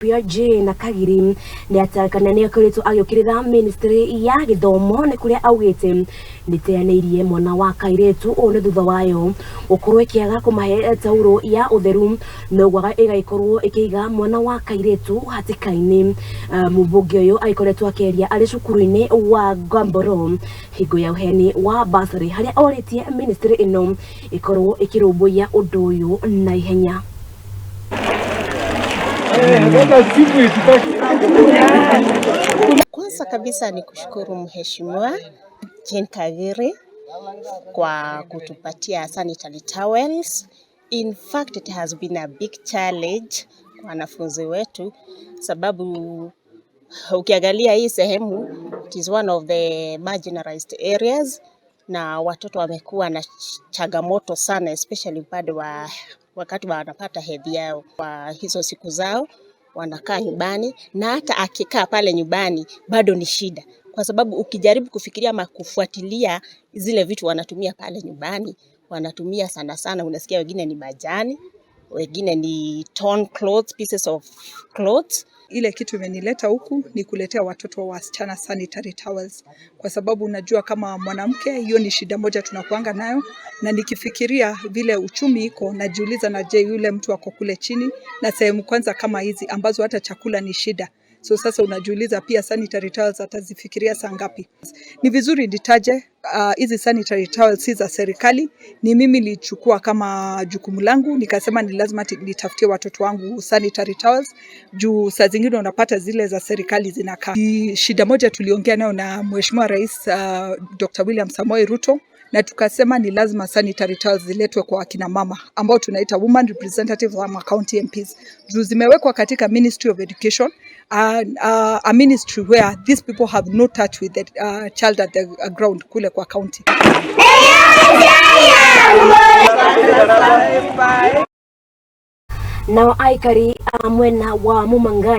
Jane Kagiri nĩ nĩ akoretwo agĩũkĩrĩra ministry ya gĩthomo nĩ kũrĩa augĩte nĩteanĩirie mwana wa kairĩtu. Ũũ nĩ thutha wayo gũkorwo ĩkĩaga kũmahe tauro ya ũtheru noguo ĩgagĩkorwo ĩkĩiga mwana wa kairĩtu hatĩka-inĩ. Mũmbunge ũyũ agĩkoretwo akĩaria arĩ cukuru-inĩ wa Ngamboro hingo ya ũheani wa bursary, harĩa orĩtie ministry ĩno ĩkorwo ĩkĩrũmbũiya ũndũ ũyũ na ihenya. Kwanza kabisa ni kushukuru Mheshimiwa Jane Kagiri kwa kutupatia sanitary towels. In fact, it has been a big challenge kwa wanafunzi wetu, sababu ukiangalia hii sehemu, it is one of the marginalized areas, na watoto wamekuwa na changamoto sana, especially upande wa wakati wanapata hedhi yao. Kwa hizo siku zao wanakaa nyumbani, na hata akikaa pale nyumbani bado ni shida, kwa sababu ukijaribu kufikiria ama kufuatilia zile vitu wanatumia pale nyumbani, wanatumia sana sana, unasikia wengine ni majani, wengine ni torn clothes, pieces of clothes. Ile kitu imenileta huku ni kuletea watoto wa wasichana sanitary towels, kwa sababu unajua kama mwanamke hiyo ni shida moja tunakuanga nayo, na nikifikiria vile uchumi iko, najiuliza na je, yule mtu ako kule chini na sehemu kwanza kama hizi ambazo hata chakula ni shida. So sasa unajiuliza pia sanitary towels atazifikiria saa ngapi? Ni vizuri nitaje hizi sanitary towels si za serikali, ni mimi nilichukua kama jukumu langu, nikasema ni lazima nitafutie watoto wangu sanitary towels, juu saa zingine unapata zile za serikali zinakaa. Shida moja tuliongea nayo na Mheshimiwa Rais Dr. William Samoei Ruto, na tukasema ni lazima sanitary towels ziletwe kwa akina mama ambao tunaita woman representatives ama county MPs, juu zimewekwa katika Ministry of Education, a ministry where these people have no touch with the child at the ground kule kwa county. Nao aikari a mwena wa Mumangani